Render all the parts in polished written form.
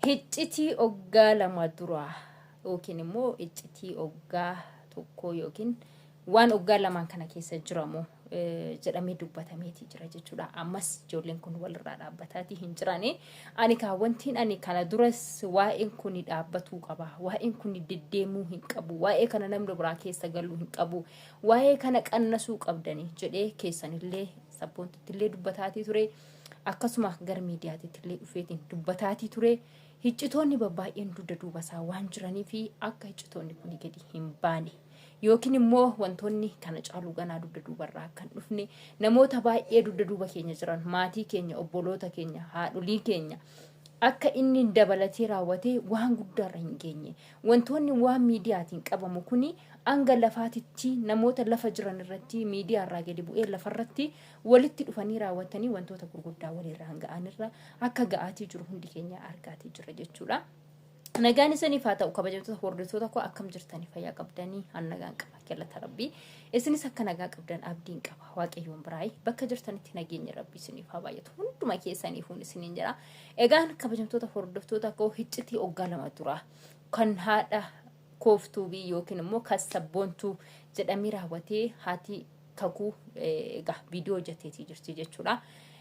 Hiccitii oggaa 2 duraa yookiin immoo iccitii oggaa 1 yookiin waan oggaa lamaan kana keessa jiramu jedhamee dubbatameeti jira jechuudha. Ammas ijoolleen kun walirraa dhaabbataatii hin jirani. Ani kaa wantiin ani kana duras waa'een kun dhaabbatuu qaba. Waa'een kun deddeemuu hin qabu. Waa'ee kana namni biraa keessa galuu hin qabu. Waa'ee kana qannasuu qabdani jedhee keessanillee sabboontuttillee dubbataatii ture. Akkasuma gara miidiyaatittillee dhufeetiin dubbataatii ture. Hiccitoonni babbaay'een dugda duuba isaa waan jiranii fi akka hiccitoonni kun gadi hin baane. Yookiin immoo wantoonni kana caalu ganaa dugda duubarraa kan dhufne namoota baay'ee dugda duuba keenya jiran, maatii keenya, obboloota keenya, haadholii keenya akka inni dabalatee raawwatee waan guddaarra hin geenye. Wantoonni waan miidiyaatiin qabamu kuni hanga lafaatitti namoota lafa jiran irratti miidiyaarraa gadi bu'ee lafarratti walitti dhufanii raawwatanii wantoota gurguddaa walirraan ga'anirra akka ga'aatii jiru hundi keenya argaatii jira jechuudha. Nagaan isiniif haa ta'u, kabajamtoota hordoftoota koo, akkam jirtanii? Fayyaa qabdanii? An nagaan qaba, galata Rabbii. Isinis akka nagaa qabdan abdiin qaba. Waaqayyoon biraayii bakka jirtanitti nageenya Rabbii isiniif haa baay'atu. Hunduma keessaniifuun isiniin jira. Egaan kabajamtoota hordoftoota koo, hiccitii oggaa 2 dura kan haadha kooftuubii yookiin immoo kan sabboontuu jedhamee raawwatee haati kakuu egaa viidiyoo hojjeteetii jirti jechuudha.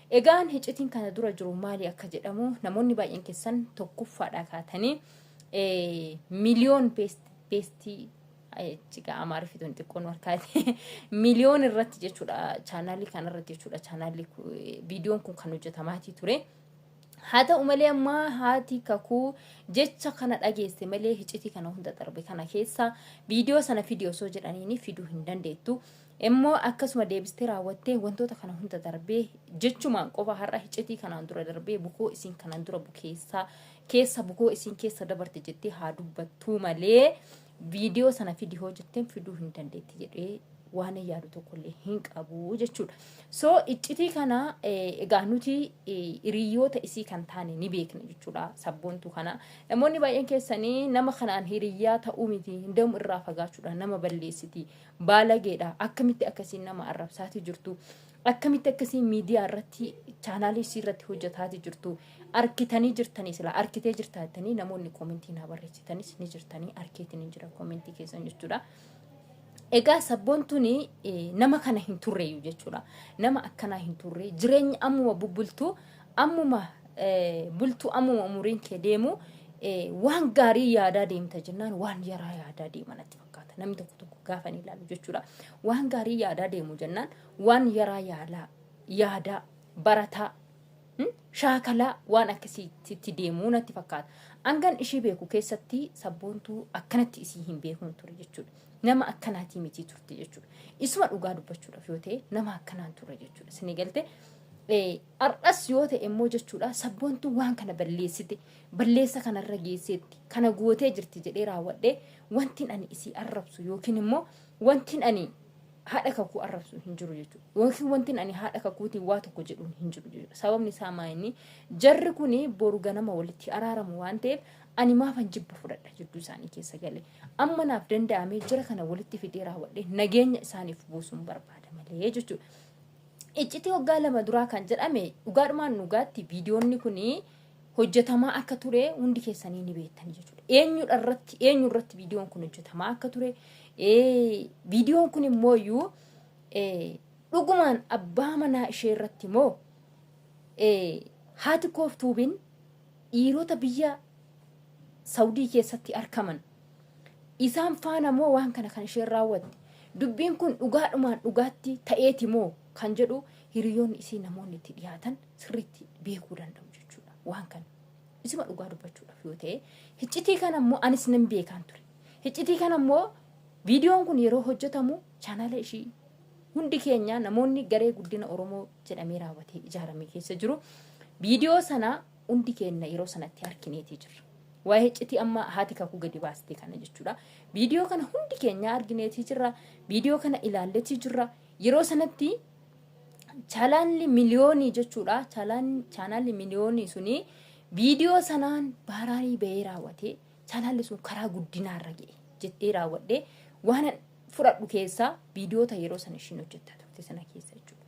Egaan hiccitiin kana dura jiru maali akka jedhamu namoonni baay'een keessan tokkoffaadhaa kaatanii miliyoon peestii jiga Amaariffituun xiqqoon harkaati miliyoon irratti jechuudha, chaanaalii kanarratti jechuudha, chaanaalii viidiyoon kun kan hojjetamaatii ture. Haa ta'u malee amma haati kakuu jecha kana dhageesse malee hicitii kana hunda darbe kana keessa viidiyoo sana fidi osoo jedhaniini fiduu hin dandeettu. Immoo akkasuma deebistee raawwattee wantoota kana hunda darbee jechumaan qofa har'a hicitii kanaan dura darbee bukoo isiin kanaan dura bukeessaa keessa bukoo isiin keessa dabarte jettee haa dubbattuu malee viidiyoo sana fidi hoo jetteen fiduu hin dandeetti jedhee waan yaadu tokkollee hin qabu jechuudha. So iccitii kana egaa nuti hiriyoota isii kan taane ni beekna jechuudha sabboontuu kana. Namoonni baay'een keessanii nama kanaan hiriyyaa ta'uu miti, hindamu irraa fagaachuudha, nama balleessiti, baalageedha, akkamitti akkasiin nama arrabsaati jirtu, akkamitti akkasiin miidiyaa irratti chaanaalii isii irratti hojjetaati jirtu, arkitanii jirtanii sila arkitee jirtaatanii namoonni koomentii naa barreessitanis ni jirtanii, arkeetiin hin jira koomentii keessan jechuudha. Egaa sabboontuun nama kana hin turreeyyu jechuudha. Nama akkanaa hin turre. Jireenya ammuma bubbultu, ammuma bultu, ammuma umuriin kee deemu waan gaarii yaadaa deemta jennaan waan yaraa yaadaa deema natti fakkaata. Namni tokko tokko gaafa ni ilaalu jechuudha. Waan gaarii yaadaa deemu jennaan waan yaraa yaalaa yaadaa barataa shaakalaa waan akkasiitti deemuu natti fakkaata. Hangan ishii beeku keessatti sabboontuu akkanatti isii hin beekuun ture jechuudha. Nama akkanaatii mitii turte jechuudha. Isuma dhugaa dubbachuudhaaf yoo ta'e nama akkanaan ture jechuudha. Isinii galte? Har'as yoo ta'e immoo jechuudha, sabboontuu waan kana balleessite, balleessa kanarra geesseetti, kana gootee jirti jedhee raawwadhee wantiin ani isii arrabsu yookiin immoo wantiin ani haadha kakuu arrabsu hin jiru jechuudha. Yookiin wantiin ani haadha kakuutiin waa tokko jedhuun hin jiru jechuudha. Sababni isaa maa inni jarri kuni boru ganama walitti araaramu waan ta'eef ani maafan jibba fudhadha jidduu isaanii keessa galee. Amma naaf danda'amee jara kana walitti fidee raawwadhee nageenya isaaniif buusuun barbaada malee jechuudha. Iccitii waggaa 2 duraa kan jedhame dhugaadhumaan dhugaatti viidiyoonni kuni hojjetamaa akka ture hundi keessanii ni beektan jechuudha. Eenyudha irratti, eenyu irratti viidiyoon kun hojjetamaa akka ture, viidiyoon kun immoo iyyuu dhugumaan abbaa manaa ishee irratti moo haati kooftuubiin dhiirota biyya Saudii keessatti argaman isaan faana moo waan kana kan isheen raawwatte, dubbiin kun dhugaadhumaan dhugaatti ta'eeti moo kan jedhu hiriyoonni isii namoonni itti dhiyaatan sirriitti beekuu danda'u jechuudha waan kana. Isuma dhugaa dubbachuudhaaf yoo ta'e hiccitii kana immoo anis nan beekaan ture. Hiccitii kana immoo viidiyoon kun yeroo hojjetamu chaanaala ishii hundi keenya namoonni garee guddina Oromoo jedhamee raawwatee ijaarame keessa jiru viidiyoo sana hundi keenya yeroo sanatti argineetii jirra. Waa'ee hiccitii amma haati kakuu gadi baaste kana jechuudha. Viidiyoo kana hundi keenya argineetii jirra. Viidiyoo kana ilaalleetii jirra. Yeroo sanatti chaanaalli miliyoonii jechuudha. Chaanaalli miliyoonii suni viidiyoo sanaan baaraarii bahee raawwatee chaanaalli sun karaa guddinaarra ga'e jettee raawwadhee waan fudhadhu keessaa viidiyoota yeroo sana ishiin hojjettaa turte sana keessa jechuudha.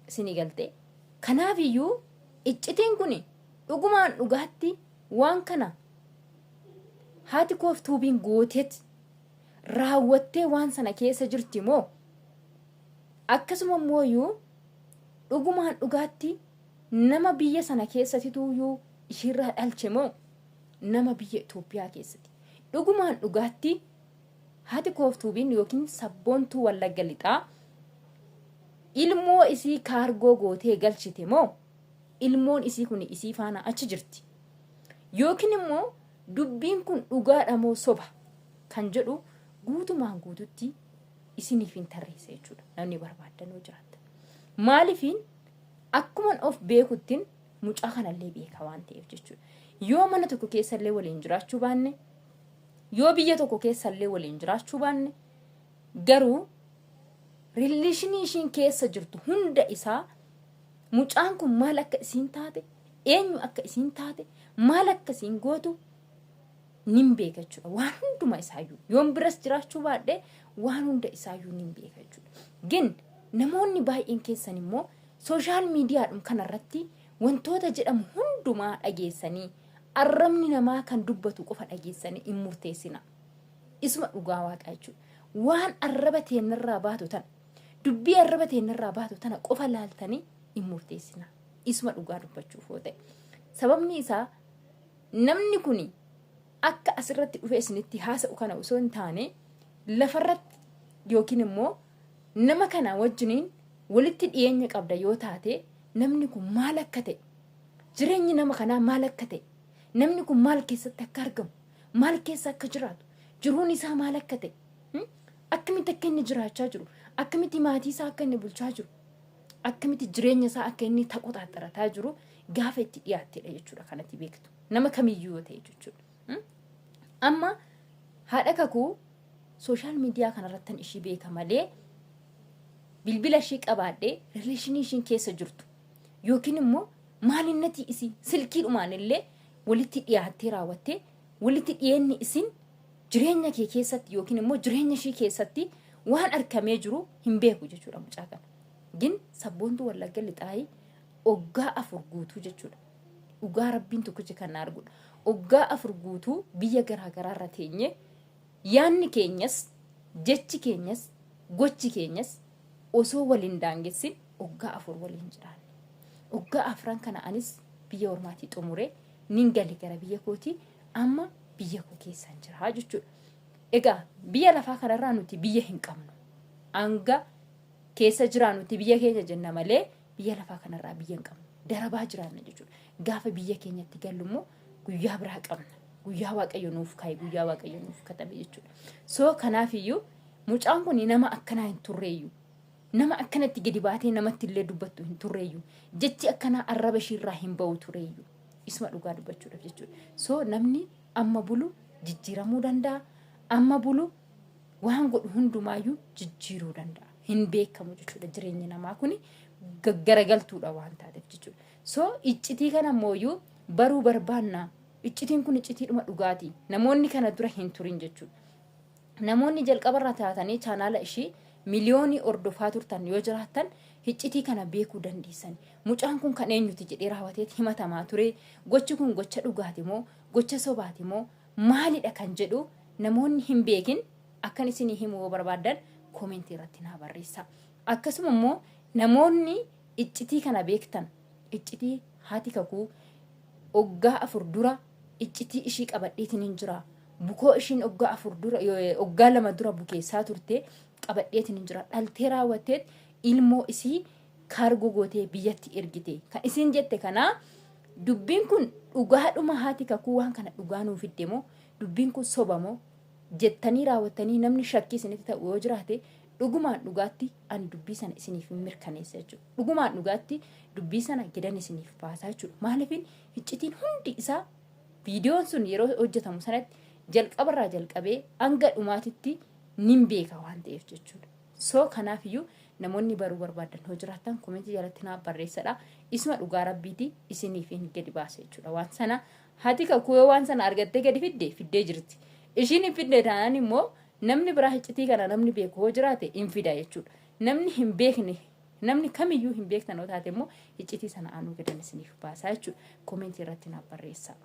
Isinii galtee? Kanaaf iyyuu iccitiin kun dhugumaan dhugaatti Waan kana haati koof tuubiin gooteet raawwattee waan sana keessa jirti moo, akkasuma immoo dhugumaan dhugaatti nama biyya sana keessatituyyuu ishiirraa dhalche moo nama biyya Itoophiyaa keessatti? Dhugumaan dhugaatti haati kooftuubiin yookiin Sabboontuu Wallagga Lixaa ilmoo isii kaargoo gootee galchite moo ilmoon isii kun isii faana achi jirti? Yookiin immoo dubbiin kun dhugaadha moo soba kan jedhu guutumaan guututti isiniif hin tarreessa jechuudha. Namni barbaaddan yoo jiraatta. Maaliifiin akkuman of beekuttiin mucaa kanallee beeka waan ta'eef jechuudha. Yoo mana tokko keessallee waliin jiraachuu baanne, yoo biyya tokko keessallee waliin jiraachuu baanne, garuu relation ishiin keessa jirtu hunda isaa, mucaan kun maal akka isiin taate, eenyu akka isiin taate, maal akka isiin gootu nin beeka jechuudha. Waan hunduma isaayyuu yoon biras jiraachuu baadhee, waan hunda isaayyuu nin beeka jechuudha. Gin namoonni baay'een keessan immoo social mediadhum kanarratti wantoota jedhamu hundumaa dhageessanii, arrabni namaa kan dubbatu qofa dhageessanii hin murteessina. Isuma dhugaa Waaqaa jechuudha. Waan arraba teennarraa baatu tana, dubbii arraba teennarraa baatu tana qofa laaltanii hin murteessina. Isuma dhugaa dubbachuuf yoo ta'e. Sababni isaa namni kuni akka asirratti dhufee isinitti haasa'u kana osoo hin taane, lafarratti yookiin immoo nama kana wajjiniin walitti dhiyeenya qabda yoo taate, namni kun maal akka ta'e, jireenyi nama kanaa maal akka ta'e, namni kun maal keessatti akka argamu, maal keessa akka jiraatu, jiruun isaa maal akka ta'e, akkamitti akka inni jiraachaa jiru, akkamitti maatii isaa akka inni bulchaa jiru, akkamitti jireenya isaa akka inni taqoxaaxarataa jiru gaafa itti dhiyaattedha jechuudha kanatti beektu, nama kamiyyuu yoo ta'e jechuudha. Amma haadha kakuu social media kanarrattan ishii beeka malee, bilbila ishii qabaadhee relation ishiin keessa jirtu yookiin immoo maalinnatii isii silkiidhumaan illee walitti dhiyaattee raawwattee, walitti dhiyeenni isin jireenya kee keessatti yookiin immoo jireenya ishii keessatti waan argamee jiru hin beeku jechuudha mucaa kana. Gin Sabboontuu Wallagga Lixaayii oggaa 4 guutuu jechuudha. Dhugaa Rabbiin tokkicha kan na arguudha. Oggaa 4 guutuu biyya garaa garaarra teenye, yaanni keenyas, jechi keenyas, gochi keenyas osoo waliin daangessin oggaa 4 waliin jiraanne. Oggaa afran kana anis biyya ormaatii xumuree nin gale gara biyya kootii, amma biyya koo keessan jira jechuudha. Egaa biyya lafaa kanarraa nuti biyya hin qabnu. Hanga keessa jiraanutti biyya keenya jenna malee biyya lafaa kanarraa biyya hin qabnu. Darabaa jiraanna jechuudha. Gaafa biyya keenyatti gallu immoo guyyaa biraa qabna. Guyyaa Waaqayyo nuuf kaa'e, guyyaa Waaqayyo nuuf katabe jechuudha. So kanaafiyyuu mucaan kun nama akkanaa hin turreeyyuu. Nama akkanatti gadi baatee namatti illee dubbattu hin turreeyyuu. Jechi akkanaa arraba ishiirraa hin ba'u tureeyyuu. Isuma dhugaa dubbachuudhaaf jechuudha. So namni amma bulu jijjiiramuu danda'a. Amma bulu waan godhu hundumaayyuu jijjiiruu danda'a. Hin beekamu jechuudha, jireenyi namaa kuni gaggaragaltuudha waan taateef jechuudha. So iccitii kana mooyyuu baruu barbaanna. Iccitiin kun iccitiidhuma dhugaati. Namoonni kana dura hin turin jechuudha. Namoonni jalqabarra taatanii chaanaala ishii miliyoonii ordofaa turtan yoo jiraattan, iccitii kana beekuu dandeessan. Mucaan kun kan eenyuti jedhee raawwateet himatamaa ture. Gochi kun gocha dhugaati moo gocha sobaati moo maalidha kan jedhu namoonni hin beekin akkan isinii himuu yoo barbaaddan comment irratti naa barreessa. Akkasuma immoo namoonni iccitii kana beektan, iccitii haati kakuu oggaa 4 dura iccitii ishii qabadheetiin hin jira. Bukoo ishiin oggaa 4 dura, oggaa 2 dura bukeessaa turte qabadheetiin hin jira. Dhaltee raawwatteet ilmoo isii kaargoo gootee biyyatti ergite. Kan isiin jette kanaa, dubbiin kun dhugaadhuma haati kakuu waan kana dhugaa nuu fidde moo dubbiin kun soba moo jettanii raawwattanii namni shakkii isinitti ta'u yoo jiraate, dhugumaan dhugaatti ani dubbii sana isiniif hin mirkaneessa jechuudha. Dhugumaan dhugaatti dubbii sana gidan isiniif baasaa jechuudha. Maaliifin iccitiin hundi isaa viidiyoon sun yeroo hojjetamu sanatti jalqabarraa jalqabee hanga dhumaatitti nin beeka waan ta'eef jechuudha. So kanaafiyyuu namoonni baruu barbaadan yoo jiraattan comment jalatti naaf barreessadha. Isuma dhugaa Rabbiiti isiniif hin gadi baasa jechuudha. Waan sana haati kakuu yoo waan sana argattee gadi fidde, fiddee jirti. Ishiin hin fidne taanaan immoo namni biraa iccitii kana namni beeku yoo jiraate hin fida jechuudha. Namni hin beekne, namni kamiyyuu hin beektan yoo taate immoo, iccitii sana aanuu gadan isiniif baasaa jechuudha. Comment irratti naaf barreessaa.